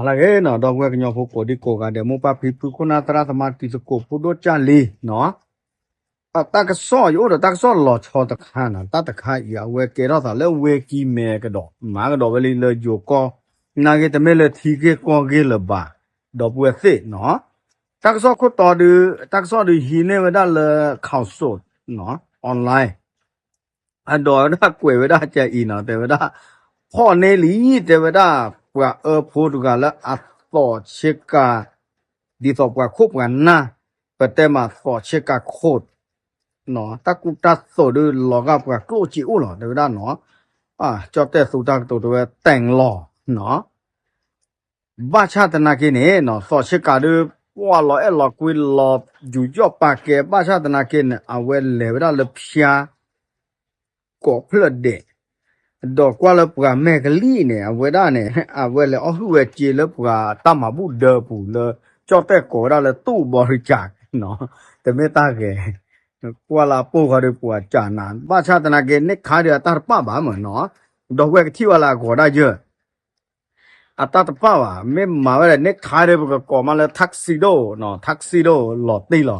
လၢဂ့ၤနီၤ ဒီပုၢ်ဝဲၢ်ကညီဖိကိးဒံကိးဂၤဒဲး မိၢ်ပၢ်ဖံဖု ခိၣ်နၢ်သရၣ်သမါ တံၤသကိးဖိဒိၣ်ကၢ်လံနီၤ, တၢ်ကစီၣ် ယအိၣ်ဒီးတၢ်ကစီၣ်လီၤဆီတခါနီၤ, တၢ်တခါအံၤ အဝဲကဲထီၣ်သးလၢဝ့ၢ်ကံၢ်မဲကဒီး မၤကဒီးဝဲလံလၢယိၤကီၢ် နာ်က့တမ့ၢ်လၢထံဂ့ၢ်ကီၢ်ဂ့ၢ်လၢၤဘၣ်, ဒီပုၢ်ဝဲၢ်သ့ၣ်နီၤ, တၢ်ကစီၣ်ခိၣ်တီဒု တၢ်ကစီၣ်ဒုဟံးန့ၢ်ဝဲဒၣ်လၢ ข่าวสดနီၤ online အဒိးဝဲဒၣ်ကွဲးဝဲဒၣ်ကအံၤနီၤ တဲဝဲဒၣ် ဖီၣ်န့ၢ်လံ တဲဝဲဒၣ် ပှၤအၢဖိတဂၤလၢအသီၣ်ဆ့ကၤ ဒ်သိးပှၤခိၣ်ပှၤနၢ် ပတဲမးသီၣ်ဆ့ကၤခိၣ် တၢ်ကူတၢ်သိးဒုလီၤဂာ်ပှၤကျိၣ်စ့အိၣ်လီၤ တဲဝဲဒၣ်နီၤ, ကၠီၣ်တဲၣ်သူတၢ်ကတိၤတဲဝဲတဲာ်လီၤနီၤ ဘၣ်ဆၣ်သနာ်က့န့ၣ်နီၤ သီၣ်ဆ့ကၤဒု ပှၤလီၤအဲၣ်လီၤကွံလီၤယူးယီၣ်ပာ်ကဲ ဘၣ်ဆၣ်သနာ်က့န့ၣ် အဝဲလဲၤဝဲဒၣ်လၢဖၠါ ကိးဖျၢၣ်ဒဲး, ဒီးကွၢ်လၢပှၤမဲာ်ကလံၢ်န့ၣ် အဝဲဒၣ်န့ၣ် အဝဲလဲၤအီၣ်ဟုၣ်ဝဲစ့လၢပှၤတၢ်မၤဘူၣ်ဒၢပူၤလၢ ကၠီၣ်တဲၣ်ကိးဝဲဒၣ်လၢ ตู้บริจาคနီၤ, တမ့ၢ်တၢ်ဂဲၤ ကွၢ်လၢအပိၢ်ဃီဒီးပှၤကးနး ဘၣ်ဆၣ်သနာ်က့ န့ၢ်ခါဒီးအတၢ်တပာ်ဘၣ်မ့ၢ်နီၤ, ဒီပုၢ်ဝဲၢ်ကထံၣ်ဝဲလၢအဂီၤဒၣ်ယၢၢ် အတၢ်တပာ်ဘၣ် မ့ၢ်မၤဝဲဒၣ်န့ၣ်ခါဒီး ပကကိးမးလၢ tuxedoနီၤ tuxedo လီၤတံၢ်လီၤ.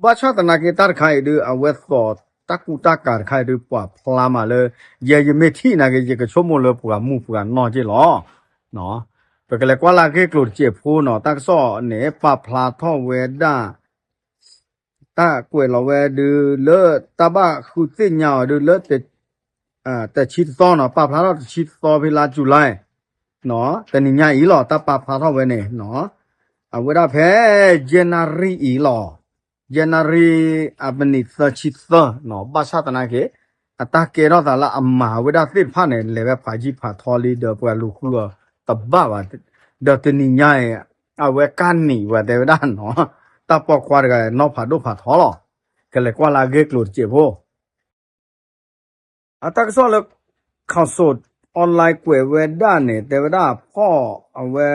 ဘၣ်ဆၣ်သနာ်က့တၢ်တခါအံၤဒု အဝဲသီၣ်တၢ်ကူတၢ်ကၤတခါအံၤဒု ပှၤဖျါမးလၢ ယဲယမ့ၢ်ထံၣ်နာ်က့ ယကဆိကမိၣ်လၢပှၤမူပှၤနီၢ်က့လီၤ. ပကလဲၤကွၢ်လၢအဂ့ၢ်ကျိၤတစဲးဖိနီၤ တၢ်ကစီၣ်န့ၣ် ပာ်ဖျါထီၣ်ဝဲဒၣ် တၢ်ကွဲးလီၤဝဲဒုလၢ တၢ်ဘၣ်ဃုသ့ၣ်ညါအီၤဒုလၢ တဆံတသီနီၤ ပာ်ဖျါထီၣ်တဆံတသီဖဲလါ July နီၤ တနံၤညါအံၤလီၤ တၢ်ပာ်ဖျါထီၣ်ဝဲန့ၣ်နီၤ အဝဲဒၣ်ဖဲ ယဲၢ်နၣ်ရံၣ်အံၤလီၤ ယဲၢ်နၣ်ရံၣ်အမံးနံးသၢဆံသၢနီၤ ဘၣ်ဆၣ်သနာ်က့ အတၢ်ကဲထီၣ်သးလၢအမၤဝဲဒၣ်သ့ၣ်တဖၣ်န့ၣ် လဲၤဝဲဖးယံာ်ဖးထီလံဒီးပှၤလူၤဃုအီၤတဘၣ်ဘၣ် ဒီးတနံၤညါအံၤ အဝဲကၢ်နံၣ်ဝဲတဲဝဲဒၣ်နီၤ တၢ်ပိာ်ခွါတဂၤနီၢ်ဖးဒိၣ်ဖးထီလီၤ ကလဲၤကွၢ်လၢအဂ့ၢ်ကျိၤတစဲးဖိ အတၢ်ကစီၣ်လၢ ข่าวสด online ကွဲးဝဲဒၣ်န့ၣ် တဲဝဲဒၣ် ဖီၣ်ဝဲ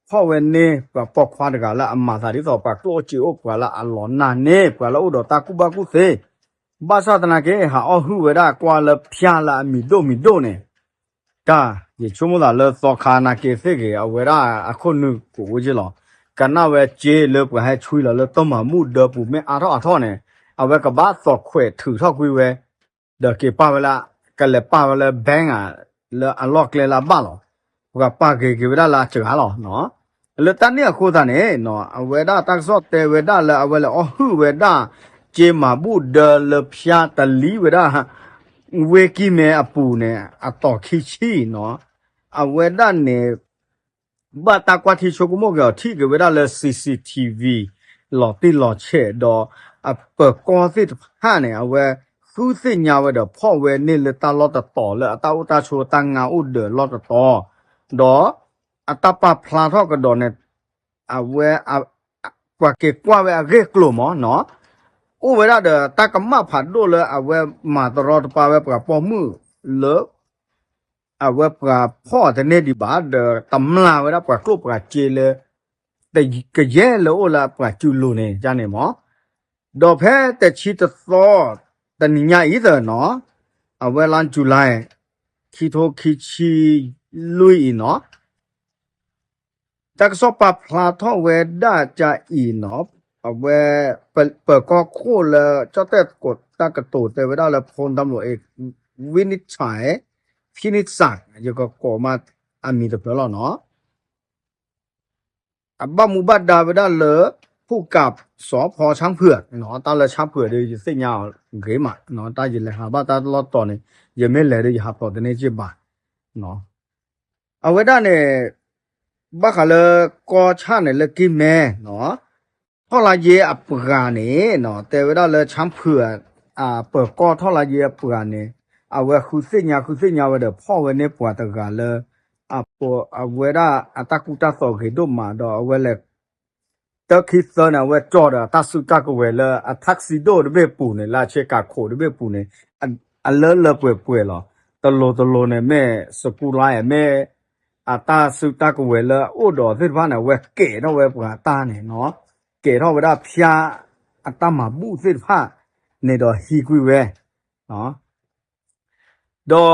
ဖီၣ်ဝဲန့ၢ်ပှၤပိာ်ခွါတဂၤလၢအမၤသးဒ်သိး ပှၤကျိၣ်စ့အိၣ်ပှၤလၢအလီၤနၢ်န့ၣ် ပှၤလၢအိၣ်ဒီးတၢ်ကူၣ်ဘၣ်ကူၣ်သ့ ဘၣ်ဆၣ်သနာ်က့ ဟးအီၣ်ဟုၣ်ဝဲဒၣ်ကွၢ်လၢဖၠါလၢအမံၤဒိၣ်မံၤဒိၣ်န့ၣ် တၢ် ယဆိကမိၣ်သးလၢသီခါနာ်က့သ့ၣ်ဂ့ၤ အဝဲဒၣ်အခိၣ်နူာ်ကအိၣ်က့လီၤ. ကနၣ်ဝဲစ့လၢပှၤဟဲဆွံလီၤလၢတၢ်မၤဘူၣ်ဒၢပူၤမ့ၢ်အါထီၣ်အါထီၣ်န့ၣ် အဝဲကဘၣ်သီၣ်ခွဲးထုးထီၣ်ကွံာ်ဝဲ ဒီးက့ၤပာ်ဝဲလၢ ကလဲၤပာ်ဝဲလၢ bank ဧါ လၢအလီၢ်ကျဲလၢအဘၣ်လီၤ. ပှၤပာ်က့ၤက့ၤဝဲဒၣ်လၢအစှၤလီၤ. လၢတၢ်န့ၣ်အဃိသတးန့ၣ် အဝဲဒၣ်တၢ်ကစီၣ်တဲဝဲဒၣ်လၢအဝဲလဲၤအီၣ်ဟုၣ်ဝဲဒၣ် စ့မၤဘူၣ်ဒၢလၢဖၠါတလံၤဝဲဒၣ် ဝ့ၢ်ကံၢ်မဲအပူၤန့ၣ် အတီၤခံဆံနီၤ အဝဲဒၣ်န့ၣ် ဘၣ်တၢ်ကွၢ်ထံဆိကမိၣ်က့ၤအီၤ ထံၣ်က့ၤဝဲဒၣ်လၢ CCTV လီၤတံၢ်လီၤဆဲးဒီး အပၢၤကီၢ်သ့ၣ်တဖၣ်န့ၣ် အဝဲဃုသ့ၣ်ညါဝဲဒီး ဖီၣ်ဝဲန့ၢ်လၢတၢ်လီၢ်တတီၤလၢအတၢ်အိၣ်တၢ်ဆိးတၢ်ငါအိၣ်ဒီးလီၢ်တတီၤ ဒီးအတၢ်ပာ်ဖျါထီၣ်ကဒီးန့ၣ် အဝဲ ပှၤက့ၤကွၢ်ဝဲအဂ့ၢ်ကျိၤမးနီၤ အိၣ်ဝဲဒၣ်ဒီးတၢ်ကမၣ်ဖးဒိၣ်လၢအဝဲမၤတရီတပါဝဲပှၤပိာ်မုၣ်လၢ အဝဲပှၤဖီၣ်တန့ၢ်ဒံးဘၣ် ဒီးတမျၢ်ဝဲဒၣ်ပှၤကျိၣ်ပှၤစ့လၢ ကယဲၢ်လၢအိၣ်လၢပှၤစုလိၤန့ၣ် ဒ်န့ၣ်မး ဒီးဖဲတဆံတသီ တနံၤညါအံၤသနီၤ အဝဲလါ July ခံထိခံဆံလွံၢ်အံၤနီၤ တၢ်ကစီၣ်ပာ်ဖျါထီၣ်ဝဲဒၣ်ကအံၤနီၤ အဝဲ ပၢၤကီၢ်ခိၣ်လၢကၠီၣ်တဲၣ်ကိးတၢ်ကတိၤတဲဝဲဒၣ်လၢ พลตำรวจเอก วินิจฉัย พินิจฉัย ယကကိးမးအမံၤတဖျၢၣ်လီၤနီၤ အဘၣ်မူဘၣ်ဒါဝဲဒၣ်လၢ ผู้กำกับ สภ.ช้างเผือก နီၤ တၢ်လၢ ช้างเผือก ဒီး ယသ့ၣ်ညါအီၤဂ့ၤမး တၢ်ယလဲၤဟးဘၣ်တၢ်လီၢ်တတီၤန့ၣ် ယမ့ၢ်လဲၤဒီးယဟးဖျိးတန့ၢ်က့ဘၣ် အဝဲဒၣ်န့ၣ် ဘၣ်ဃးလၢကီၢ်ဆၣ်န့ၣ်လၢကံၢ်မဲ ထီၣ်လါယ့အပှၤန့ၣ် တဲဝဲဒၣ်လၢ ช้างเผือก အပၢၤကီၢ်ထီၣ်လါယ့အပှၤန့ၣ် အဝဲဃုသ့ၣ်ညါဃုသ့ၣ်ညါဝဲဒီး ဖီၣ်ဝဲန့ၢ်ပှၤတဂၤလၢ အဝဲဒၣ်အတၢ်ကူတၢ်သိးဂ့ၤဒိၣ်မးဒီး အဝဲလဲၤ တၢ်ခံသၢန့ၣ် အဝဲကၠီဒီးအတၢ်စုတၢ်ကဝဲၤလၢအ tuxedo တဘ့ၣ်ပူၤန့ၣ် လၢအဆ့ကၤခိးတဘ့ၣ်ပူၤန့ၣ် အလၢလၢပှဲၤပှဲၤလီၤ. တလိၤတလိၤန့ၣ်မ့ၢ် စကူလါ မ့ၢ် အတၢ်စုတၢ်ကဝဲၤလၢအအိၣ်ဒီးသ့ၣ်တဖၣ်န့ၣ် အဝဲကဲထီၣ်ဝဲပှၤတၢ်န့ၣ်နီၤ ကဲထီၣ်ဝဲဒၣ်ဖၠါအတၢ်မၤဘူၣ်သ့ၣ်တဖၣ်န့ၣ်ဒီးဟံးကွံာ်ဝဲ ဒီး တၢ်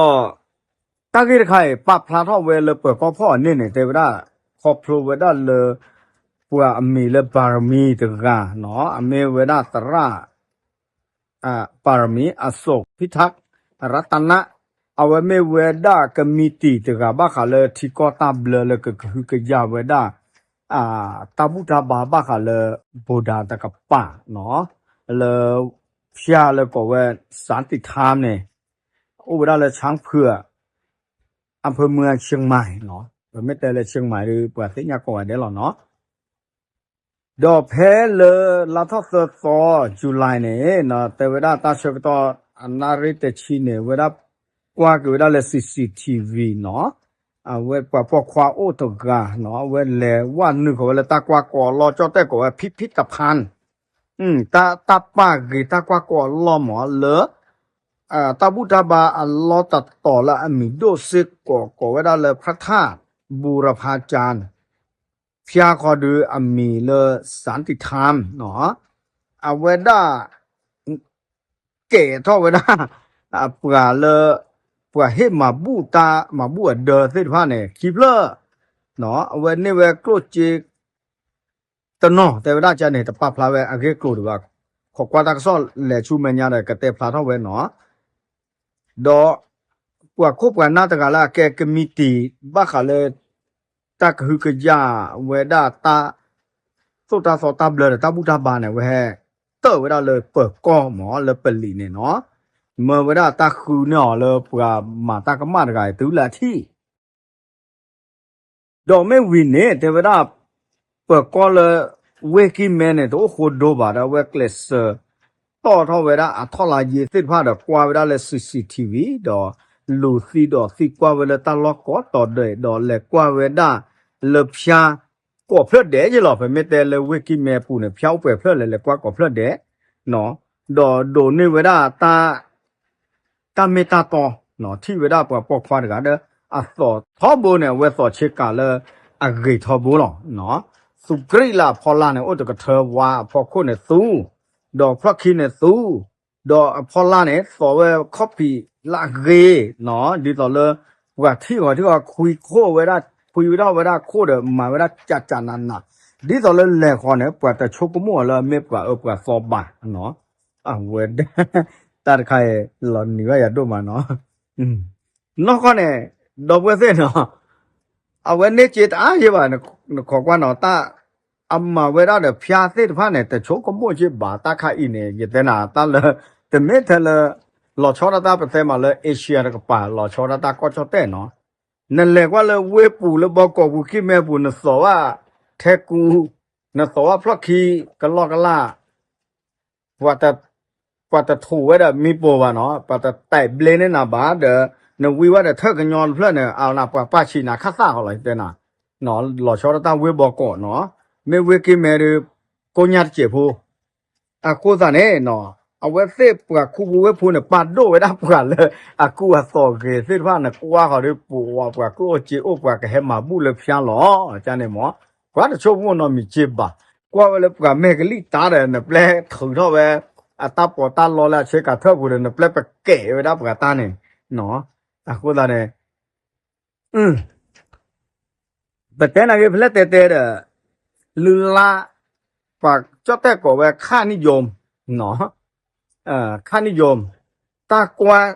ဂ့ၢ်တခါအံၤ ပာ်ဖျါထီၣ်ဝဲလၢပၢၤကီၢ်ဖီၣ်အန့ၣ်န့ၣ် တဲဝဲဒၣ် ခီဖျိဝဲဒၣ်လၢ ပှၤအမံၤလၢ ပါရမီ တဂၤနီၤ, အမ့ၢ်ဝဲဒၣ်သရၣ် ပါရမီ အစိၣ်ဖံထး ရတန အဝဲမ့ၢ်ဝဲဒၣ်ကမံးတံာ်တဂၤဘၣ်ဃးလၢထံကီၢ်တၢ်ဘျၢလၢကကဟုကယာ်ဝဲဒၣ် တၢ်ဘူၣ်တၢ်ဘါဘၣ်ဃးလၢ ဘူဒၤတကပၤနီၤ, လၢ ဖၠါလၢကိးဝဲ စၣ်တံၣ်ထါန့ၣ် အိၣ်ဝဲဒၣ်လၢ ဆၣ်ဖုၣ် အဖၢမုၢ်ဆ့ၣ်မၤနီၤ, ပမ့ၢ်တဲလၢဆ့ၣ်မၤဒီး ပှၤသ့ၣ်ညါကိးဂၤဒဲးလီၤနီၤ. ဒီးဖဲလၢလါထီၣ်သၢသီ July န့ၣ် တဲဝဲဒၣ်တၢ်ဆၢကတီၢ် အနၣ်ရံၣ်တဆံန့ၣ် ဝဲဒၣ်ကွၢ်က့ၤဝဲဒၣ်လၢ CCTV နီၤ, အဝဲပှၤပိာ်ခွါအိၣ်တဂၤနီၤ, အဝဲလဲၤဝဲနုာ်ဃီၤဝဲလၢတၢ်ကွၢ်ကိးအလီၢ် ကၠီၣ်တဲၣ်ကိးဝဲ ဖံဖံတဖၣ် တၢ်ပာ်ဂ့ၤတၢ်ကွၢ်ကိးအလီၢ်မးလၢ တၢ်ဘူၣ်တၢ်ဘါအလီၢ်တတီၤလၢအမံၤဒိၣ်စ့ၢ်ကီး ကိးဝဲဒၣ်လၢ ဖျါထၣ်ဘူရဖၣ်ကၠၣ် ဖၠါဃီဒီးအမံၤလၢ စၣ်တံၣ်ထါနီၤ, အဝဲဒၣ် ကဲထီၣ်ဝဲဒၣ် ပှၤလၢ ပှၤဟ့ၣ်မၤဘူၣ်တၢ်မၤဘူၣ်အဒၢသ့ၣ်တဖၣ်န့ၣ် ခံဖျၢၣ် အဝဲန့ၢ်ဝဲကျိၣ်စ့ တနီၤ တဲဝဲဒၣ်ကန့ၣ် တပာ်ဖျါဝဲအဂ့ၢ်အကျိၤဒံးဘၣ်, ခိးကွၢ်တၢ်ကစီၣ်လဲၤဆူမဲာ်ညါဒီး ကတဲဖျါထီၣ်ဝဲနီၤ. ဒီးပှၤခိၣ်ပှၤနၢ်တဂၤလၢအကဲကမံးတံာ် ဘၣ်ဃးလၢ တၢ်ကဟုကယာ်ဝဲဒၣ်တၢ် သိၣ်တၢ်သီတၢ်ဘျၢဒီးတၢ်ဘူၣ်တၢ်ဘါန့ၣ် အဝဲဟဲတၢၢ်ဝဲဒၣ်လၢပၢၤကီၢ်မး လၢပလံးန့ၣ်နီၤ, မၢဝဲဒၣ်တၢ်ဃုန့ၢ်အီၤလၢပှၤမၤတၢ်ကမၣ်တဂၤအံၤ တုၤလၢအထံၣ် ဒီးမ့ၢ်ဝံၤန့ၣ် တဲဝဲဒၣ် ပၢၤကီၢ်လၢ ဝ့ၢ်ကံၢ်မဲန့ၣ် တအိၣ်ဃိဒိဘၣ်ဒီး အဝဲကျဲးစၢးတီၣ်ထီၣ်ဝဲဒၣ်အထီၣ်လါယ့သ့ၣ်တဖၣ်ဒီး ကွၢ်ဝဲဒၣ်လၢ CCTV ဒီးလူၤသံဒီးသံကွၢ်ဝဲလၢတၢ်လီၢ်ကိးတီၤဒဲး ဒီးလဲၤကွၢ်ဝဲဒၣ်လၢဖၠါ ကိးဖျၢၣ်ဒဲးယ့လီၤ. ပမ့ၢ်တဲလၢဝ့ၢ်ကံၢ်မဲအပူၤန့ၣ် ဖၠါအိၣ်ပှဲၤဖျၢၣ်လဲၣ် လဲၤကွၢ်ကိးဖျၢၣ်ဒဲး ဒီးဒိးန့ၢ်ဝဲဒၣ် တၢ်မ့ၢ်တၢ်တီ, ထံၣ်ဝဲဒၣ်ပှၤပိာ်ခွါတဂၤဒီး အသိးထီဘိန့ၣ် အဝဲသိးဆ့ကၤလၢအဂ့ၤထီဘိလီၤ. သူကြံၢ်လၢအဖီလာ်န့ၣ် အိၣ်တကထၢဝါအဖီခိၣ်န့ၣ်သူ, ဒီးဖျီၣ်ခံန့ၣ်သူ, ဒီးအဖီလာ်န့ၣ် သိးဝဲခီၣ်ဖံးလၢအဂ့ၤ, ဒ်သိးလၢ ပှၤထံၣ်ဂီၤထံၣ်ဂီၤ ခွံခိၣ်ဝဲဒၣ် ခွံဝဲဒၣ်ဝဲဒၣ်ခိၣ်ဒီး မၤဝဲဒၣ်ကးကးနးနး, ဒ်သိးလၢလဲၤဃီန့ၣ် ပှၤတဆိကမိၣ်အီၤလၢအမ့ၢ်ပှၤအၢပှၤသီဘၣ်နီၤ. အဝဲ တၢ်တခါအံၤ လီၤနံၤဘၣ်ယၤဒိၣ်မးနီၤ. နီၢ်ကီၢ်န့ၣ် ဒီပုၢ်ဝဲၢ်သ့ၣ်နီၤ, အဝဲန့ၢ်စ့တအါယ့ၢ်ဘၣ် နခိးကွၢ်နီၤ, တၢ်အမၤဝဲဒၣ်ဒီးဖၠါသ့ၣ်တဖၣ်န့ၣ် တဆိကမိၣ်က့ဘၣ်တၢ်ခါအံၤန့ၣ် ယတဲနၤ တၢ်လၢ တမ့ၢ်ထဲလၢ လီၤဆီဒၣ်တၢ်ပသဲမးလၢ Asia တကပၤ လီၤဆီဒၣ်တၢ်ကီၢ်ကၠီၣ်တဲၣ်နီၤ. နလဲၤကွၢ်လၢဝ့ၢ်ပူၤလၢဘီကီးပူၤ ကံၢ်မဲပူၤ နသိးဘၣ်ထဲကူ, နသိးဘၣ်ဖျီၣ်ခံ ကလီကလၢ် ပှၤတထိးဝဲဒီးမံပိာ်ဘၣ်နီၤ, ပှၤတတဲာ်ဘျ့န့ၢ်နၤဘၣ်ဒီး နဝံဝဲဒီးထၢၣ်ကညီတဖျၢၣ်န့ၣ် အဝဲပှၤပာ်ဆံးနၤခၣ်သၣ်ဃီလီၤ ယတဲနၤ, လီၤဆီဒၣ်တၢ်ဝ့ၢ်ဘီကီးနီၤ, မ့ၢ်ဝ့ၢ်ကံၢ်မဲဒီး ကိညၢ်တစဲးဖိ အဃိသတးန့ၣ်နီၤ, အဝဲသ့ၣ်ပှၤခူပူၤဝ့ၢ်ပူၤန့ၣ် ပာ်ဒိၣ်ဝဲဒၣ်ပှၤလၢအကူအသိးဂ့ၤသ့ၣ်တဖၣ်န့ၣ် ကွၢ်ဃီၤဒီး ပဝဲပှၤကျိၣ်အိၣ်စ့အိၣ် ပှၤကဟဲမၤဘူၣ်လၢဖၠါလီၤ ကန့ၣ်မး, ပှၤတဆိကမိၣ်နီတမံၤက့ဘၣ်, ကွၢ်ဝဲလၢပှၤမဲာ်ကလံၣ်တၢ်ဒီး နပျဲထုးထီၣ်ဝဲ အတၢ်ပီးတၢ်လီလၢအဆ့ကၤထၢၣ်ပူၤဒီး နပျဲပကဲးဝဲဒၣ်ပှၤတၢ်န့ၣ်, အဃိသတးန့ၣ် ပတဲနၤဂ့ၤဖဲလဲၣ်တဲတဲဒီး လုၢ်လၢ် ပှၤကၠီၣ်တဲၣ်ကိးဝဲ ခၣ်နံၣ်ယိမ် ခၣ်နံၣ်ယိမ် တၢ်ကွၢ်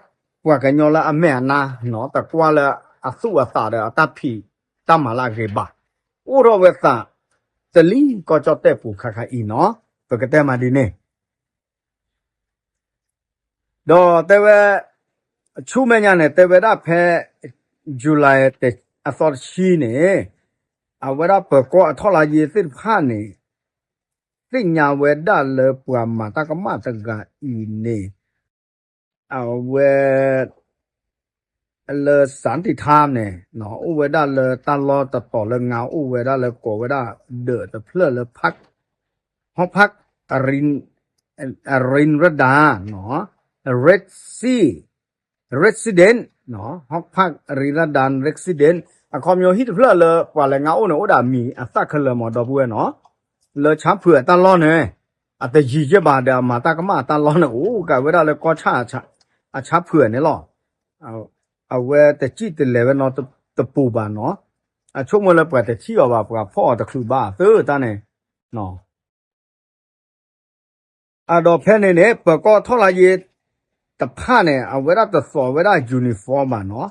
ပှၤကညီလၢအမဲာ်အနါနီၤ, တကွၢ်လၢအသူၣ်အသးဒီးအတၢ်ဖံးတၢ်မၤလၢအဂ့ၤဘၣ်, အိၣ်ထီၣ်ဝဲသး တလံၤကီၢ်ကၠီၣ်တဲၣ်ပူၤခါခါအံၤနီၤ, ပကတဲမးဒ်န့ၣ် ဒီးတဲဝဲ ဆူမဲာ်ညါန့ၣ် တဲဝဲဒၣ်ဖဲ July အသီတဆံန့ၣ် အဝဲဒၣ်ပၢၤကီၢ်အထီၣ်လါယ့သ့ၣ်တဖၣ်န့ၣ် သ့ၣ်ညါဝဲဒၣ်လၢပှၤမၤတၢ်ကမၣ်တဂၤအံၤန့ၣ် အဝဲ လၢစၣ်တံၣ်ထါန့ၣ် အိၣ်ဝဲဒၣ်လၢတၢ်လီၢ်တတီၤလၢ ငါအိၣ်ဝဲဒၣ်လၢကိးဝဲဒၣ် ဒၢးတဖျၢၣ်လၢ ဟီၣ်ဖၣ် ရ့ရဒါ Red Sea Resident ဟီၣ်ဖၣ် ရ့ရဒါ Resident အခီပညီဟံၣ်တဖျၢၣ်လၢပှၤလဲၤငါအိၣ်န့ၣ် အိၣ်ဒီးအမံၤအသၣ်ခဲလၢာ်မး ဒီပုၢ်ဝဲၢ်နီၤ, လၢဆၣ်ဖုၣ်အတၢ်လီၢ်န့ၣ် အတယံၤက့ဘၣ်ဒီး အမၤတၢ်ကမၣ်အတၢ်လီၢ်န့ၣ် အိၣ်ကးဝဲဒၣ်လၢကီၢ်ဆၣ်အဆၣ်ဖုၣ်န့ၣ်လီၤ. အဝဲတစံၣ်တလဲၤဝဲနီတပူၤဘၣ်နီၤ. အဆိကမိၣ်လၢပှၤတထံၣ်အီၤဘၣ် ပှၤဖီၣ်အီၤတချုးဘၣ် သုတၢ်န့ၣ် အဒီးဖဲန့ၣ်န့ၣ် ပၢၤကီၢ်ထီၣ်လါယ့တဖၣ်န့ၣ် အဝဲဒၣ်တသိးဝဲဒၣ် uniform ဘၣ်နီၤ,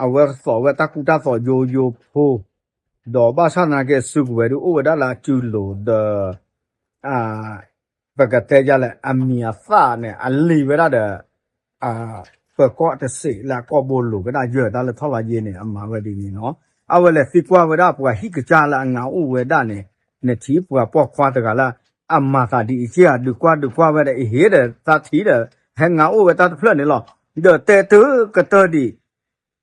အဝဲသိးဝဲတၢ်ကူတၢ်သိးယိယိဖိ, ဒီးဘၣ်ဆၣ်သနာ်က့ စုကဝဲၤဒုးအိၣ်ဝဲဒၣ်လၢအစုလိၤဒီး ပကတဲယလဲၣ် အမံၤအသၣ်န့ၣ် အလံၤဝဲဒၣ်ဒီး ပၢၤကီၢ်တစဲးလၢအကီၢ်ဘိလိၤဝဲဒၣ်ယဲၢ်တၢ်လၢထီၣ်လါယ့န့ၣ် အမၤဝဲဒ်န့ၣ်နီၤ, အဝဲလဲၤသံကွၢ်ဝဲဒၣ်ပှၤဟံၣ်ကစၢ်လၢအငါအိၣ်ဝဲဒၣ်န့ၣ်, နထံၣ်ပှၤပိာ်ခွါတဂၤလၢ အမၤသးဒ်အံၤက့ၢ်ဧါ ဒုးကွၢ်ဒုးကွၢ်ဝဲဒီး အဟ့ၣ်ဒီးသးထံၣ်ဒီး ဟဲငါအိၣ်ဝဲတၢ်တဖျၢၣ်န့ၣ်လီၤ. ဒီးတဲတၢ်ကတၢၢ်ဒံး, ဒီး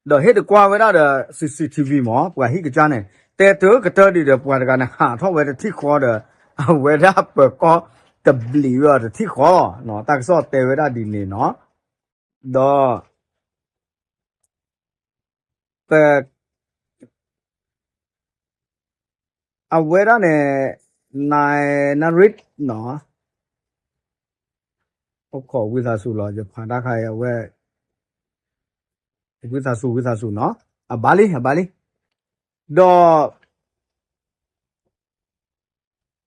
ဟ့ၣ်တကွၢ်ဝဲဒၣ်ဒီး CCTV မ့ၢ် ပှၤဟံၣ်ကစၢ်န့ၣ် တဲတၢ်ကတၢၢ်ဒံးဒီး ပှၤတဂၤန့ၣ် ဟးထီၣ်ဝဲတထံၣ်ဃီဒီး အဝဲဒၣ်ပၢၤကီၢ်တဘျံးဝဲအီၤတထံၣ်ဃီ, တၢ်ကစီၣ်တဲဝဲဒၣ်ဒ်န့ၣ်နီၤ, ဒီး ပ အဝဲဒၣ်န့ၣ် နနရံၣ်နီၤ, အိၣ်ခိးဝံသးစူၤလီၤ ယဖးတၢ်ခါအံၤ အဝဲ ဝံသးစူၤ ဝံသးစူၤနီၤ, အဘၣ်လံ အဘၣ်လံ, ဒီး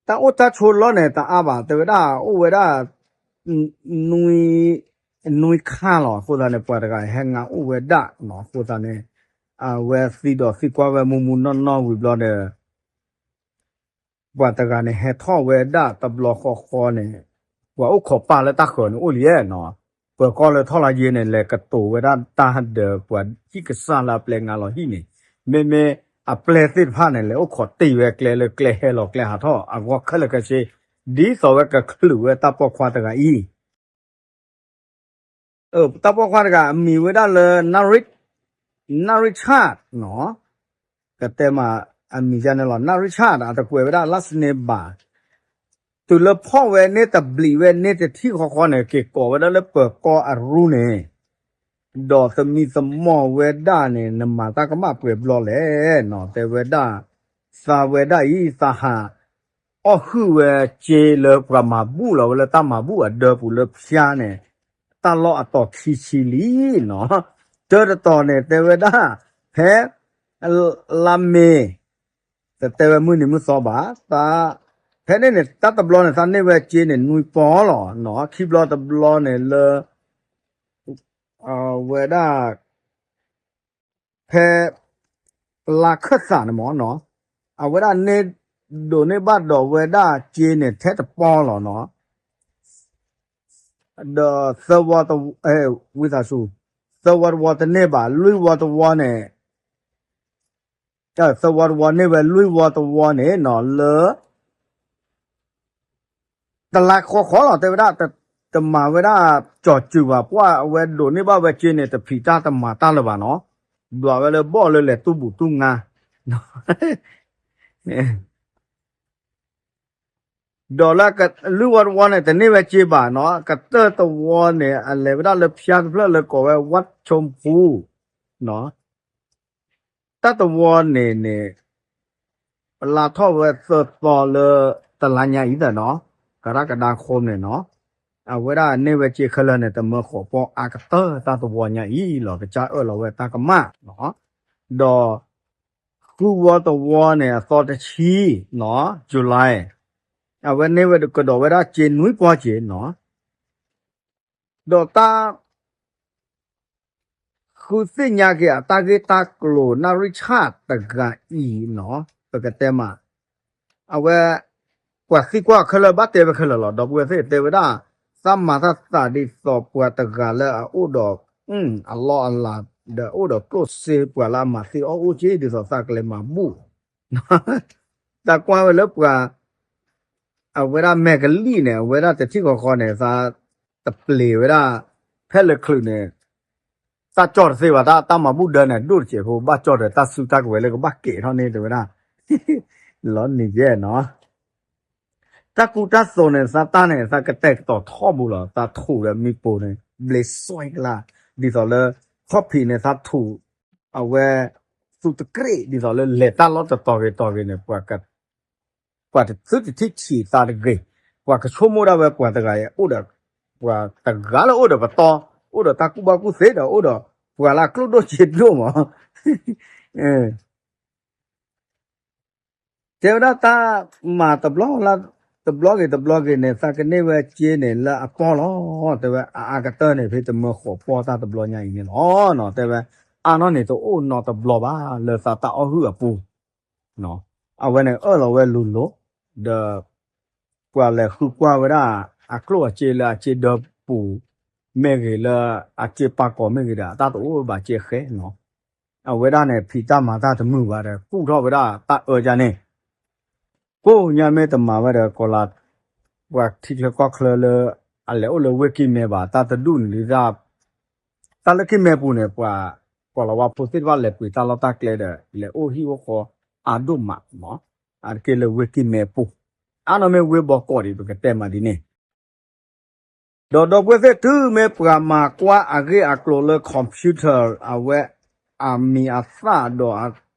တၢ်အိၣ်တၢ်ဆိးလီၢ်န့ၣ် တအါဘၣ် တဲဝဲဒၣ် အိၣ်ဝဲဒၣ် နွံခါလီၤ. အဃိသတးန့ၣ် ပှၤတဂၤဟဲငါအိၣ်ဝဲဒၣ်နီၤ. အဃိသတးန့ၣ် အဝဲသံဒီးသံကွၢ်ဝဲမူမူနီၢ်နီၢ်ဝံၤဘျီဒီး ပှၤတဂၤန့ၣ် ဟဲထီၣ်ဝဲဒၣ်တဘျီဃီဃီန့ၣ် ပှၤအိၣ်ခိးပာ်လၢတၢ်ဃၢၤန့ၣ်အိၣ်လံနီၤ. ပၢၤကီၢ်လၢထီၣ်လါယ့န့ၣ် လဲၤကတိၤဝဲဒၣ်တၢ်ဒီးပှၤဟံၣ်ကစၢ်လၢအပျဲငါလီၤဟံၣ်န့ၣ်, မ့မ့ၢ်အပျဲၢ်သ့ၣ်တဖၣ်န့ၣ် လဲၤအိၣ်ခိးတ့ၢ်ဝဲကျဲလၢကျဲဟဲလီၤကျဲဟးထီၣ်အဂီၢ်ခဲလၢာ်ခဲဆ့, ဒ်သိးဝဲကချုးဝဲတၢ်ပိာ်ခွါတဂၤအံၤ တၢ်ပိာ်ခွါတဂၤအမံၤဝဲဒၣ်လၢ နရံၣ်ဆၣ်နီၤ, ကတဲမးအမံၤယါန့ၣ်လီၤ. နရံၣ်ဆၣ် အတကွဲးဝဲဒၣ်လၢစန့ဘၣ်, တုၤလၢဖီၣ်ဝဲန့ၣ်တဘျံးဝဲန့ၣ်တထံၣ်ဃီဃီန့ၣ် က့ၤကိးဝဲဒၣ်လၢပၢၤကီၢ်အရူန့ၣ်, ဒီးသမံသမိးဝဲဒၣ်န့ၣ် နမၤတၢ်ကမၣ်ပှဲၤဘျီလဲၣ်နီၤ, တဲဝဲဒၣ်, သးဝဲဒၣ်အံၤ သးဟး အီၣ်ဟုၣ်ဝဲစ့လၢပှၤမၤဘူၣ်လီၤဝဲလၢတၢ်မၤဘူၣ်အဒၢပူၤလၢဖၠါန့ၣ်, တၢ်လီၢ်အတီၤခံဆံလံနီၤ. တၢတတီၤန့ၣ် တဲဝဲဒၣ်, ဖဲ လါမ့ၤ, တတဲဝဲမုၢ်နံၤမုၢ်သီဘၣ်, ဖဲန့ၣ်န့ၣ် တၢ်တဘျီန့ၣ် သးန့ၢ်ဝဲစ့န့ၣ် နွံပီလီၤနီၤ. ခံဘျီတဘျီန့ၣ်လၢ ဝဲဒၣ် ဖဲ လါခၢၣ်သးန့ၣ်မ့ၢ်နီၤ, အဝဲဒၣ်န့ၢ် ဒိးန့ၢ်ဘၣ်ဒီးဝဲဒၣ်စ့န့ၣ်ထဲတပီလီၤနီၤ, ဒီးသၢဝီတဝီ, ဝံသးစူၤ, သၢဝီတဝီတန့ၢ်ဘၣ်, လွံၢ်ဝီတဝီန့ၣ်, သၢဝီတဝီန့ၢ်ဝဲ လွံၢ်ဝီတဝီန့ၣ်နီၤ လၢ တလါဃီဃီလီၤ တဲဝဲဒၣ်, တမၤဝဲဒၣ်ကၠီၤစုၤဘၣ် ပှၢ်အဝဲဒိးန့ၢ်ဘၣ်ဝဲစ့န့ၣ် တဖံးတၢ်တမၤတၢ်လၢၤဘၣ်နီၤ, ဒွးဝဲလၢဘီၣ်လၢလဲၤတူၢ်ဘူၣ်တူၢ်ငါ ဒီးလၢလွံၢ်ဝီတဝီန့ၣ် တန့ၢ်ဝဲစ့ဘၣ်နီၤ, ကတၢၢ်တဝီန့ၣ် အလဲၤဝဲဒၣ်လၢဖၠါတဖျၢၣ်လၢကိးဝဲ ဝၣ်ဆိၣ်ပူ နီၤ, တၢ်တဝီန့ၣ်န့ၣ် ပလါထီၣ်ဝဲသၢသီလၢတလါညါအံၤသနီၤ, ကရၢကဒါခိၣ်န့ၣ်နီၤ, အဝဲဒၣ်န့ၢ်ဝဲစ့ခဲလၢာ်န့ၣ် တမၢဃီၤပီအါကတၢၢ်တၢ်တဝီညါအံၤလီၤ, ကစၢ်အၢၣ်လီၤဝဲတၢ်ကမၣ်နီၤ, ဒီး ဃုဝီတဝီန့ၣ် အသီတဆံနီၤ, July, အဝဲန့ၢ်ဝဲကဒီးဝဲဒၣ်စ့နွံပီစ့နီၤ, ဒီးတၢ် ဃုသ့ၣ်ညါက့ၤအတၢ်ဂ့ၢ်တၢ်ကျိၤ နၣ်ရံၣ်ဆၣ်တဂၤအံၤနီၤ, ပကတဲမး, အဝဲ ပှၤသံကွၢ်ခဲလၢာ်ဘၣ်တဲဝဲခဲလၢာ်လီၤ, ဒီပုၢ်ဝဲၢ်သ့ၣ်တဲဝဲဒၣ်, သးမၤတၢ်သးဒ်သိးပှၤတဂၤလၢအအိၣ်ဒီး အလီၢ်အလၤ ဒီးအိၣ်ဒီးကျိၣ်စ့ ပှၤလၢအမၤသ့အီၣ်အိၣ်က့ ဒ်သိးသးကလဲၤမၤဘူၣ် တၢ်ကွၢ်ဝဲလၢပှၤ အဝဲဒၣ်မဲာ်ကလံၣ်န့ၣ် အဝဲဒၣ်တထံၣ်ဃီဃီန့ၣ် သးတပျ့ၤဝဲဒၣ် ဖဲလၢချုးန့ၣ် တၢ်ကၠီၣ်တသ့ဘၣ် တၢ် တၢ်မၤဘူၣ်ဒၢန့ၣ် ဒိၣ်တစဲးဖိ ဘၣ်ကၠီၣ်ဒီးတၢ်စုတၢ်ကဝဲၤလၢကဘၣ်ကဲထီၣ်န့ၣ် တဲဝဲဒၣ် လီၤနံၤယဲၢ်နီၤ တၢ်ကူတၢ်သိးန့ၣ် သးတၢ်န့ၣ် သးကတဲာ်ကတီၤထီဘိလီၤ, သးထူးဒီးမံပိာ်န့ၣ် ဘျ့စွဲကလါ, ဒ်သိးလၢ ခီၣ်ဖံးန့ၣ် သးထူး အဝဲ သူတကြ့ၣ် ဒ်သိးလၢလဲၤတၢ်လီၢ်တတီၤဂ့ၤတီၤဂ့ၤန့ၣ် ပှၤတသုတထံၣ်ဆံးသးတဂ့ၤ, ပှၤကဆိကမိၣ်ဒၣ်ဝဲပှၤတဂၤအံၤ အိၣ်ဒီး ပှၤတဂၤလၢအိၣ်ဒီးပတီၢ်, အိၣ်ဒီးတၢ်ကူၣ်ဘၣ်ကူၣ်သ့ဒီး အိၣ်ဒီးပှၤလၢအကျိၣ်ဒိၣ်စ့ဒိၣ်မး တဲဝဲဒၣ်တၢ်မၤတဘျီလၢ တဘျီဂ့ၤတဘျီဂ့ၤန့ၣ် သးကန့ၢ်ဝဲစ့န့ၣ်လၢအပီၢ်လီၤ. တဲဝဲအအါကတၢၢ်န့ၣ် ဖဲတမၢဃိးပီၢ်တၢ်တဘျီညါအံၤန့ၣ်လီၤ. တဲဝဲအါနီၢ်န့ၣ်တအိၣ်နီတဘျီဘၣ် လၢသးတၢ်အီၣ်ဟုၣ်အပူၤ အဝဲန့ၣ်အၢၣ်လီၤဝဲလိၤလိၤ ဒီး ပှၤလဲၤဃုကွၢ်ဝဲဒၣ် အကျိၣ်အစ့လၢအစ့ဒၢပူၤ မ့ၢ်ဂ့ၤလၢအစ့ပာ်ကီၤမ့ၢ်ဂ့ၤဒီး အတၢ်တအိၣ်ဘၣ်စ့ဃဲနီၤ. အဝဲဒၣ်န့ၣ် ဖံးတၢ်မၤတၢ်တမုာ်ဘၣ်ဒီး ကူၣ်ထီၣ်ဝဲဒၣ်တၢ်အၢကန့ၣ် ကိးညါမ့ၢ်တမၤဝဲဒီး ကီၤလၤ ပှၤထံချၢကီၢ်ချၢလၢ အလဲၤအိၣ်လၢဝ့ၢ်ကံၢ်မဲဘၣ် တၢ်တဒူၣ်န့ၣ်ဒ် တၢ်လၢကံၢ်မဲပူၤန့ၣ် ပှၤကီၤလၤဝါဖိသ့ၣ်တဖၣ်လဲၤပှ့ၤတၢ်လီၢ်တၢ်ကျဲဒီး လဲၤအိၣ်ဟံၣ်အိၣ်ဃီအါဒိၣ်မးနီၤ. အါတက့ၢ်လၢဝ့ၢ်ကံၢ်မဲပူၤ အါနီၢ်မ့ၢ်ဝ့ၢ်ဘီကီးဒံး ပကတဲမးဒ်န့ၣ် ဒီးဒီပုၢ်ဝဲၢ်သ့ၣ် တုၤမ့ၢ်ပှၤမၤကွၢ်အဂ့ၢ်အကျိၤလၢ computer အဝဲ အမံၤအသၣ်ဒီး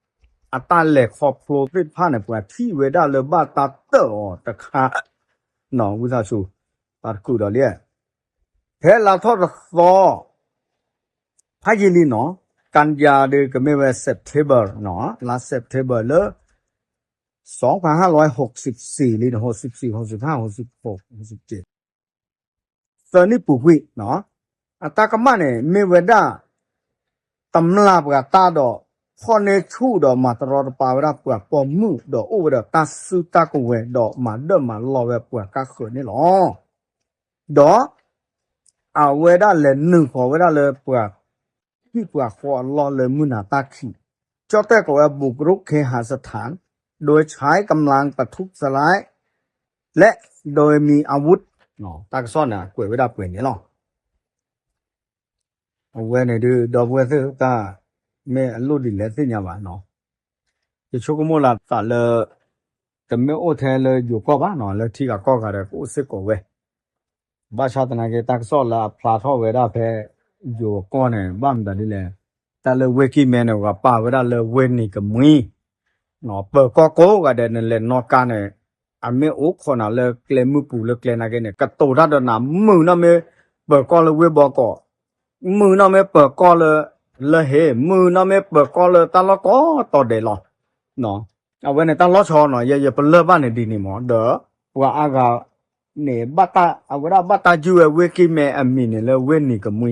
အတၢ်လဲၤခီဖျိသ့ၣ်တဖၣ်န့ၣ် ပှၤထံၣ်ဝဲဒၣ်လၢဘၣ်တၢ်တၢၣ်အီၤတခါ ဝံသးစူၤ ပှၤတကူးဒီးလံ ဖဲလါထီၣ်တသီ ဖးယံာ်လံနီၤ ကၣ်ယၤဒုးကမ့ၢ်ဝဲ September နီၤ လါ September လၢ สองพันห้าร้อยหกสิบสี่ လံ หกสิบสี่ หกสิบห้า หกสิบหก หกสิบเจ็ด သၢနံၣ်ပူၤကွံာ်နီၤ အတၢ်ကမၣ်န့ၣ် မ့ၢ်ဝဲဒၣ် တမျၢ်ပှၤတၢ်ဒီး ဖီၣ်န့ၢ်ဆူၣ်ဒီးမၤတရီတပါဝဲဒၣ်ပှၤပိာ်မုၣ် ဒီးအိၣ်ဝဲဒီးတၢ်စုတၢ်ကဝဲၤ ဒီးမၤဒၢၣ်မၤလီၢ်ဝဲပှၤကါဃၢၤန့ၣ်လီၤ. ဒီး အဝဲဒၣ်လဲၤနုာ်ဃီၤဝဲဒၣ်လၢပှၤ ဟံၣ်ပှၤဃီအလီၢ်လၢမုၢ်နၤတၢ်ခံး ကၠီၣ်တဲၣ်ကိးဝဲ บุกรุกเคหสถาน โดยใช้กำลังประทุษร้าย และโดยมีอาวุธ တၢ်ကစီၣ်န့ၣ် ကွဲးဝဲဒၣ်ပှဲၤန့ၣ်လီၤ. အဝဲန့ၣ်ဒုး ဒီပုၢ်ဝဲၢ်သ့ၣ်တၢ် မ့ၢ်အလိၣ်ဒ်လဲၣ်သ့ၣ်ညါဘၣ်နီၤ. ယဆိကမိၣ်လၢသးလၢ တမ့ၢ်အိၣ်ထဲလၢယိၤကီၢ်ဘၣ်နီၤ လၢထံဂၤကီၢ်ဂၤဒီးကအိၣ်စ့ၢ်ကီးဝဲ ဘၣ်ဆၣ်သနာ်က့ တၢ်ကစီၣ်လၢအဖျါထီၣ်ဝဲဒၣ်ဖဲ ယိၤကီၢ်န့ၣ် ဘၣ်မတၤဒ်လဲၣ်, တၢ်လၢဝ့ၢ်ကံၢ်မဲန့ၣ် ပှၤပာ်ဝဲဒၣ်လၢဝ့ၢ်နံၤကမှံ, ပၢၤကီၢ်ကိးဂၤဒဲး နလဲၤနီၣ်ကါန့ၣ် အမ့ၢ်အိၣ်ခိးနၤလၢကျဲမုၢ်ပူၤလၢကျဲနာ်က့န့ၣ် ကတိၤတၢ်ဒီးနၤ မုၢ်နီၢ်မ့ၢ်ပၢၤကီၢ်လၢဝ့ၢ်ဘီကီး, မုၢ်နီၢ်မ့ၢ်ပၢၤကီၢ်လၢ လၢဟ့ၣ်, မုၢ်နီၢ်မ့ၢ်ပၢၤကီၢ်လၢတၢ်လီၢ်ကိးတီၤဒဲးလီၤ. အဝဲန့ၣ်တၢ်လီၤဆီနီၤ ယဲယပလၢၢ်ဘၣ်န့ၣ်ဒ်န့ၣ်မး ဒီးပှၤအါဂၤန့ၣ် အဝဲဒၣ်ဘၣ်တၢ်ယုၢ်ဝဲဝ့ၢ်ကံၢ်မဲအမံၤန့ၣ်လၢဝ့ၢ်နံၤကမှံ,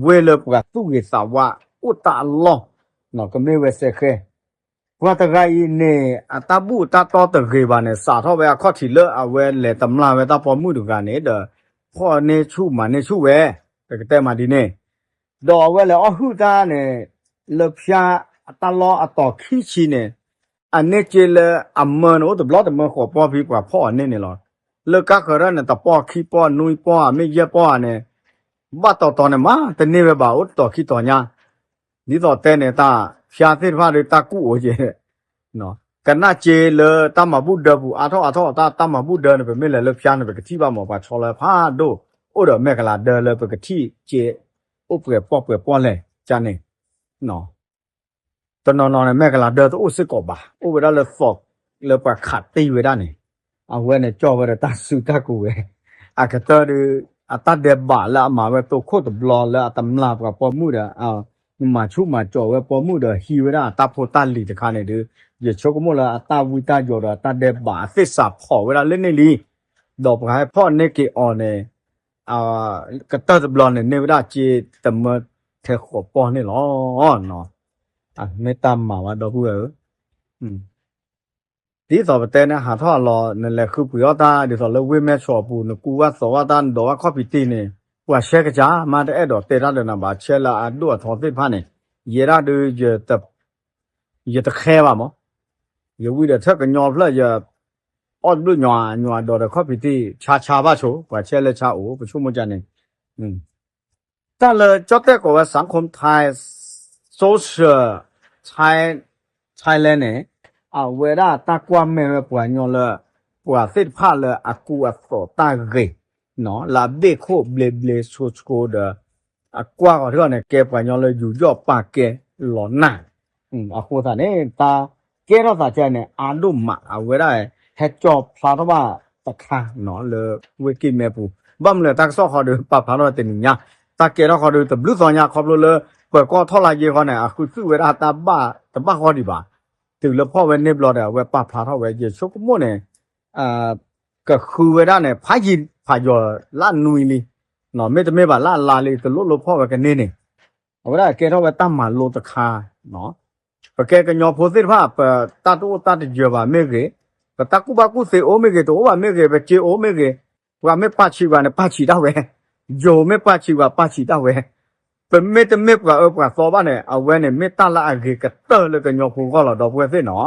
ဝ့ၢ်လၢပှၤသူၣ်ဂ့ၤသးဝါအိၣ်တၢ်အလီၢ်, ကမ့ၢ်ဝဲစဲးဃဲ ပှၤတဂၤအံၤန့ၣ် အတၢ်ဘူၣ်တၢ်တီတဂ့ၤဘၣ်န့ၣ် စးထီၣ်ဝဲအခီၣ်ထံးလၢအဝဲလဲၤတမျၢ်ဝဲတၢ်ပိာ်မုၣ်တဂၤန့ၣ်ဒီး ဖီၣ်န့ၢ်ဆူၣ်မၤန့ၢ်ဆူၣ်ဝဲ, ပကတဲမးဒ်န့ၣ်, ဒီးအဝဲလဲၤအီၣ်ဟုၣ်တၢ်န့ၣ် လၢဖၠါအတၢ်လီၢ်အတီၤခံဆံန့ၣ် အန့ၢ်စ့လၢအမၢန့ၣ် အိၣ်တဘျီတမၢဃိးပီၢ်ဖဲပှၤဖီၣ်အီၤန့ၢ်န့ၣ်လီၤ. လၢကါဃၢၤဒၣ်န့ၣ် တပီၢ်ခံပီၢ်နွံပီၢ်ဧါ မ့ၢ်ယဲၢ်ပီၢ်ဧါန့ၣ် ဘၣ်တီၤတီၤန့ၣ်မး တန့ၢ်ဝဲဘၣ် အိၣ်တတီၤခံတီၤညါ ဒ်သိးတဲန့ၣ် တၢ်ဖၠါသ့ၣ်တဖၣ်ဒီးတၢ်ကူၣ်အိၣ်က့ၤ ကနၣ်စ့လၢတၢ်မၤဘူၣ်ဒၢပူၤ အါထီၣ်အါထီၣ် တၢ်မၤဘူၣ်ဒၢန့ၣ် ပမ့ၢ်လဲၤလၢဖၠါန့ၣ် ပကထံၣ်ဘၣ်မး ပှၤဆီလၢဖးဒိၣ် အိၣ်ဒီးမဲာ်ကလၤဒၢလၢပကထံၣ်စ့ အိၣ်ပှဲၤပီၢ်ပှဲၤပီၢ်လဲၣ် ကန့ၣ် တနီၤနီၤန့ၣ် မဲာ်ကလၤဒၢတအိၣ်စ့ၢ်ကီးဘၣ် အိၣ်ဝဲဒၣ်လၢသိး လၢပှၤခးတ့ၢ်ဝဲဒၣ်န့ၣ်, အဝဲန့ၣ်ကၠီၣ်ဝဲဒီးတၢ်စုတၢ်ကဝဲၤ, အကတၢၢ်ဒီး အတၢ်ဒဲးဘးလၢအမၤဝဲတိခိၣ်တဘျီလၢအတမျၢ်ပှၤပိာ်မုၣ်ဒီး မၤဆူၣ်မၤကၠီၤဝဲပိာ်မုၣ်ဒီးဟံးဝဲဒၣ်အတၢ်ဖိတၢ်လံၤတခါန့ၣ်ဒီး ယဆိကမိၣ်လၢအတၢ်ဝံတၢ်ယိးဒီးအတၢ်ဒဲးဘးအသ့ၣ်စးဖီၣ်ဝဲဒၣ်လၢန့ၣ်လံ, ဒီးပှၤဟဲဖီၣ်န့ၢ်က့ၤအီၤန့ၣ် ကတၢၢ်တဘျီန့ၣ် န့ၢ်ဝဲဒၣ်စ့တမၢထဲဃိးပီၢ်န့ၣ်လီၤ. မ့ၢ်တၢ်မၤဝဲဒီပုၢ်ဝဲၢ်ဧၢ, ဒ်သိးပတဲန့ၣ် ဟးထီၣ်အလီၢ် နလဲၤဃုပှ့ၤအီၣ်တၢ် ဒ်သိးလၢဝ့ၢ်မဲဆီးအပူၤ နကူဝဲသိးဝဲတၢ် နဒိးဝဲခီၣ်ဖံးတံၢ်န့ၣ် ပှၤဆဲကစၢ်မး တအဲၣ်ဒိးတဲတၢ်ဒီးနၤဘၣ် ဆဲလၢအဒိၣ်အထီသ့ၣ်တဖၣ်န့ၣ် ယဲဒၣ်ဒုး ယတခဲဘၣ်မး, ယဝံၤဒီးထၢၣ်ကညီဖျၢၣ် ယအီၣ်တဘျုးညီ ညီအဒိးဒီးခီၣ်ဖံးတံၢ် ဆါဆါဘၣ်ဆိ ပှၤဆဲလၢဆါအိၣ် ပဆိကမိၣ်ကန့ၣ် တၢ်လၢကၠီၣ်တဲၣ်ကိးဝဲ สังคมไทย social Thai Thailand န့ၣ် အဝဲဒၣ်တၢ်ကွၢ်မဲာ်ဝဲပှၤကညီလၢ ပှၤသ့ၣ်တဖၣ်လၢအကူအသိးတၢ်ဂ့ၤ လၢအဘ့ၣ်ခိၣ်ဘျ့ဘျ့ဆိဆိဒီး အကွၢ်ဃီၤထံအီၤန့ၣ် ကဲပှၤကညီလၢယူးယီၣ်ပာ်ကဲလီၤနၢ် အဃိသတးန့ၣ် တၢ်ကဲထီၣ်သးကဲန့ၣ် အါဒိၣ်မး အဝဲဒၣ် ဟဲကၠီၣ်ဖျါထီၣ်ဘၣ်တခါ လၢဝ့ၢ်ကံၢ်မဲပူၤ ဘၣ်မနုၤလဲၣ် တၢ်ကစီၣ်ဃီဒီး ပာ်ဖျါထီၣ်တနံၤညါ တၢ်ကဲထီၣ်ဃီဒီး တဘျုးသီညါ ခီဖျိလၢ ပၢၤကီၢ်ထီၣ်လါယ့ၤဃီန့ၣ် အဃုသူၣ်ဝဲဒၣ်တၢ်ဘၣ်တဘၣ်ဃီဒံးဘၣ်. တုၤလၢဖီၣ်ဝဲန့ၢ်ဘျီဒီး အဝဲပာ်ဖျါထီၣ်ဝဲ ယဆိကမိၣ်န့ၣ် ကဃုဝဲဒၣ်န့ၣ် ဖးယံၤဖးယီၤလၢနွံလံ, မ့တမ့ၢ်ဘၣ်လၢအလါလံ တလိၣ်လိၣ်ဖီၣ်ဝဲကန့ၢ်န့ၣ်, အဝဲဒၣ်ကဲထီၣ်ဝဲတၢ်မၤလိတခါ ပကဲကညီဖိသ့ၣ်တဖၣ် ပတၢ်တအိၣ်တၢ်တယၢၤဘၣ်မ့ၢ်ဂ့ၤ, ပတၢ်ကူၣ်ဘၣ်ကူၣ်သ့အိၣ်မ့ၢ်ဂ့ၤ တအိၣ်ဘၣ်မ့ၢ်ဂ့ၤ ပစ့အိၣ်မ့ၢ်ဂ့ၤ, ပှၤမ့ၢ်ပာ်ဆံးပှၤန့ၣ် ပာ်ဆံးတၢ်ဝဲ, ယိၤမ့ၢ်ပာ်ဆံးပှၤ ပာ်ဆံးတၢ်ဝဲ, ပမ့တမ့ၢ်ပှၤအၢပှၤသီဘၣ်န့ၣ် အဝဲန့ၣ်မ့ၢ်တၢ်လၢအဂ့ၤကတၢၢ်လၢကညီဖိဂီၢ်လီၤ ဒီပုၢ်ဝဲၢ်သ့ၣ်နီၤ.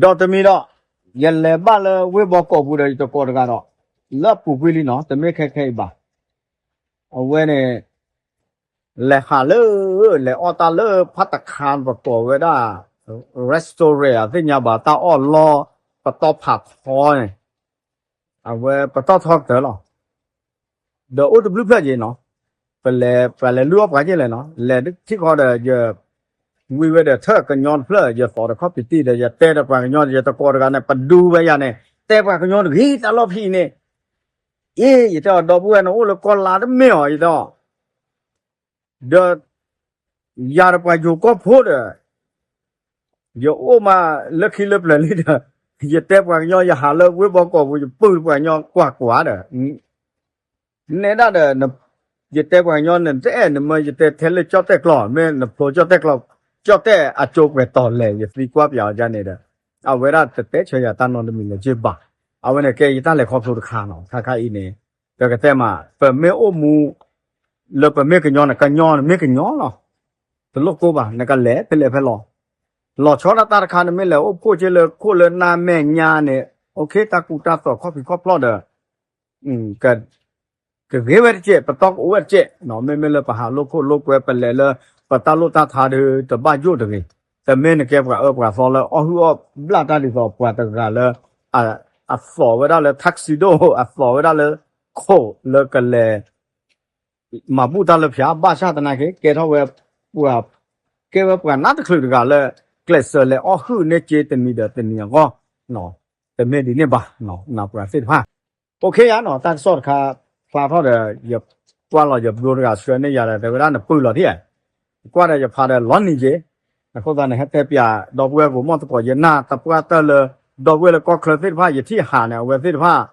ဒီးတမံၤဒီး ယလဲၤဘၣ်လၢဝ့ၢ်ဘီကီာ်ပူၤဒီးယတကိးတဂၤဒီး လၢအပူၤကွံာ်လံနီၤ တမ့ၢ်ခဲခဲအံၤဘၣ်. အဝဲန့ၣ် လဲၤဟးလၢ လဲၤအီၣ်တၢ်လၢဖးတခါ ပကိးဝဲဒၣ် restaurant သ့ၣ်ညါဘၣ် တၢ်အီၣ်လီၢ် ပတီၢ်ဖးထီန့ၣ် အဝဲပတီၢ်ထီကတၢၢ်လီၤ. ဒီးအိၣ်တဘျုးဖျၢၣ်က့ၤနီၤ, ပလဲၤ ပလဲၤလုၢ်အီၣ်ပှၤက့ၤလဲၣ်နီၤ, လဲၤထံၣ်ဃီဒီးယ ဝံၤဝဲဒီးထၢၣ်ကညီတဖျၢၣ် ယသိးဒီးခီၣ်ဖံးတံၢ်ဒီး ယတဲဒီးပှၤကညီ ယတကိးတဂၤန့ၣ် ပဒူဝဲယၤန့ၣ် တဲပှၤကညီတဂ့ၤ တၢ်လီၢ်ဖံးအံၤန့ၣ်, အ့ ယတဲအီၤ ဒီပုၢ်ဝဲၢ်န့ၣ် အိၣ်လၢကီၢ်လါတမ့ၢ်အီၤ ယတဲအီၤ ဒီး ယၤဒီးပှၤယိၤကီၢ်ဖိဒီး ယအိၣ်မးလၢခံလၢပျၢၤလံဒီး ယတဲပှၤကညီ ယဟးလၢဝ့ၢ်ဘီကီာ်ပူၤ ယပုၢ်ပှၤကညီကွၢ်ကွၢ်ဒီး နဲဒၣ်ဒီး ယတဲပှၤကညီန့ၣ် တအဲၣ်နမၢယတဲထဲလၢကၠီၣ်တဲၣ်ကျိာ် မ့ၢ်နဖျိကၠီၣ်တဲၣ်ကျိာ် ကၠီၣ်တဲၣ်အကၠိပှဲၤတီၤလဲၣ် ယသံကွၢ်ပၠးအီၤဒ်န့ၣ်ဒီး အဝဲဒၣ်တတဲဆၢယၤတၢ်နီတမံၤလၢၤက့ဘၣ်. အဝဲန့ၣ်ကဲယတၢ်လဲၤခီဖျိတခါနီၤ ခါခါအံၤန့ၣ် ပကတဲမး ပမ့ၢ်အိၣ်မူ လၢပမ့ၢ်ကညီန့ၣ် ကညီန့ၣ်မ့ၢ်ကညီလီၤ. တလိၣ်ကိးဘၣ် နကလဲၤဖဲလဲၣ်ဖဲလဲၣ် လီၤဆီဒၣ်တၢ်တခါ နမ့ၢ်လဲၤအိၣ်ဖှိၣ်က့ၤလၢခိၣ်လၢနၢ်မဲာ်ညါန့ၣ် okay တၢ်ကူတၢ်သိးခီၣ်ဖံးခီၣ်ဖျီၣ်ဒီး ကဂ့ၤဝဲတကဲး ပတီၢ်ကအိၣ်ဝဲတကဲး, မ့မ့ၢ်လၢပဟးလိာ်ခိၣ်လိာ်ကွဲ ပလဲၤလၢပတၢ်လိၣ်တၢ်ထါဒီး တဘၣ်ယိၣ်တဂ့ၤ, တမ့ၢ်နကဲပှၤအၢပှၤသီလၢအီၣ်ဟုၣ်အီၣ်ဘျၣ်တၢ်ဒ်သိးပှၤတဂၤလၢ အသိးဝဲဒၣ်လၢ tuxedo အသိးဝဲဒၣ်လၢခိၣ်လၢကလဲၤ မၤဘူၣ်တၢ်လၢဖၠါ ဘၣ်ဆၣ်သနာ်က့ ကဲထီၣ်ဝဲပှၤ ကဲဝဲပှၤနးတချုးတဂၤလၢ ကျဲးစၢးလဲၤအီၣ်ဟုၣ်န့ၢ်က့တနံၤဒီးတနံၤအဂီၢ်, တမ့ၢ်ဒ်န့ၣ်ဘၣ်, နပှၤသ့ၣ်တဖၣ် okay ယၤနီၤ တၢ်ကစီၣ်တခါ ဖျါထီၣ်ဒီး ယကွၢ်လီၤယဘျိတဂၤဆှၢန့ၢ်ယၤဒီး တဲဝဲဒၣ်နပုၢ်လီၤထံၣ်ဧါ, ကွၢ်ဒီးယဖးဒီးလီၤနံၤက့ၤ, အဃိသတးန့ၣ် ဟဲတဲပၠးဒီပုၢ်ဝဲၢ်ကိးမီၢ်သကိး ယနၢ်သပှၢ်တၢၢ်လၢ ဒီပုၢ်ဝဲၢ်လၢကီၢ်ချၢသ့ၣ်တဖၣ် ယထံၣ်ဟးန့ၣ် အဝဲသ့ၣ်တဖၣ်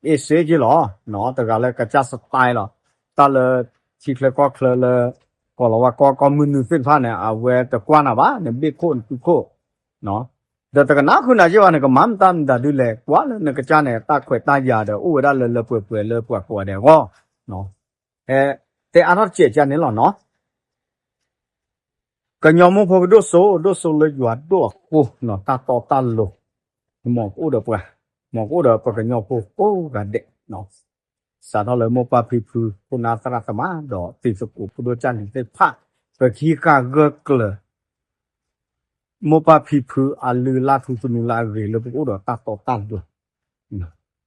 အ့စ့က့ၤလီၤ, တဂၤလၢကစၢ် style လီၤ, တၢ်လၢထံချၢကီၢ်ချၢလၢ ကီၢ်လီၤဝါကီၢ်ကီၢ်မုၢ်နုာ်သ့ၣ်တဖၣ်န့ၣ် အဝဲတကွၢ်နၤဘၣ်, နဘ့ၣ်ခိၣ်နသူခိၣ် ဒီးတကနၣ်ဃုာ်နၤက့ၤဘၣ်န့ၣ် ကမၤမတၢ်မတၤဒုလဲၣ် ကွၢ်လၢနကစၢ်န့ၣ် တၢ်ခွဲးတၢ်ယာ်ဒီး အိၣ်ဝဲဒၣ်လၢလၢပှဲၤပှဲၤလၢပှၤကိးဂၤဒဲးအဂီၢ်, ဟဲတဲအါထီၣ်တစဲးကန့ၣ်လီၤနီၤ, ကညီမိၢ်ဖိကဒိၣ်စိ ဒိၣ်စိလၢယွၤဒိၣ်အဃိနီၤ တၢ်တီတၢ်လိၤ မ်ကအိၣ်ဒီးပှၤ, မ်ကအိၣ်ဒီးပှၤကညီဖိကိးဂၤဒဲး စးထီၣ်လၢမိၢ်ပၢ်ဖံဖု ခိၣ်နၢ်သရၣ်သမါ ဒီးတံၤသကိးဖိဒိၣ်ကၢ်လံၤသ့ၣ်တဖၣ် ပကဟံးဃာ်ဂၢၢ်ကျၢၤ မိၢ်ပၢ်ဖံဖုအလုၢ်အလၢ်ထူသနူလၢအဂ့ၤလၢပကအိၣ်ဒီးတၢ်တီတၢ်လိၤ,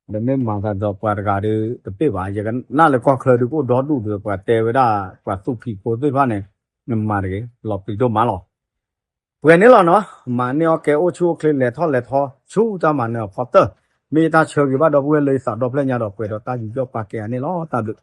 ဒီးမ့ၢ်မၤသးဒီးပှၤတဂၤဒီးတပ့ၢ်ဘၣ်, ယကနၣ်လၢကီၢ်ချၢဒုးကအိၣ်ဒီဒူၣ်ဒီး ပှၤတဲဝဲဒၣ် ပှၤသူၣ်ဖှံဖိသ့ၣ်တဖၣ်န့ၣ် နမၤတဂ့ၤ လီၤပျံၤဒိၣ်မးလီၤ. ပှဲၤန့ၣ်လီၤနီၤ, မၤန့ၢ်အီၣ်ကဲအိၣ်ဆူၣ်အိၣ်ချ့ လဲၤထီၣ်လဲၤထီဆူတၢ်မၤနၢၤအဖီတၢၢ်, မ့ၢ်ယတၢ်ဆၢဂ့ၤဘၣ်ဒီပုၢ်ဝဲၢ်လၢယသးဒီဖျၢၣ်ညါဒီး ပှဲၤဒီးတၢ်ယူးယီၣ်ပာ်ကဲအန့ၣ်လီၤ. တၢ်ဘျုး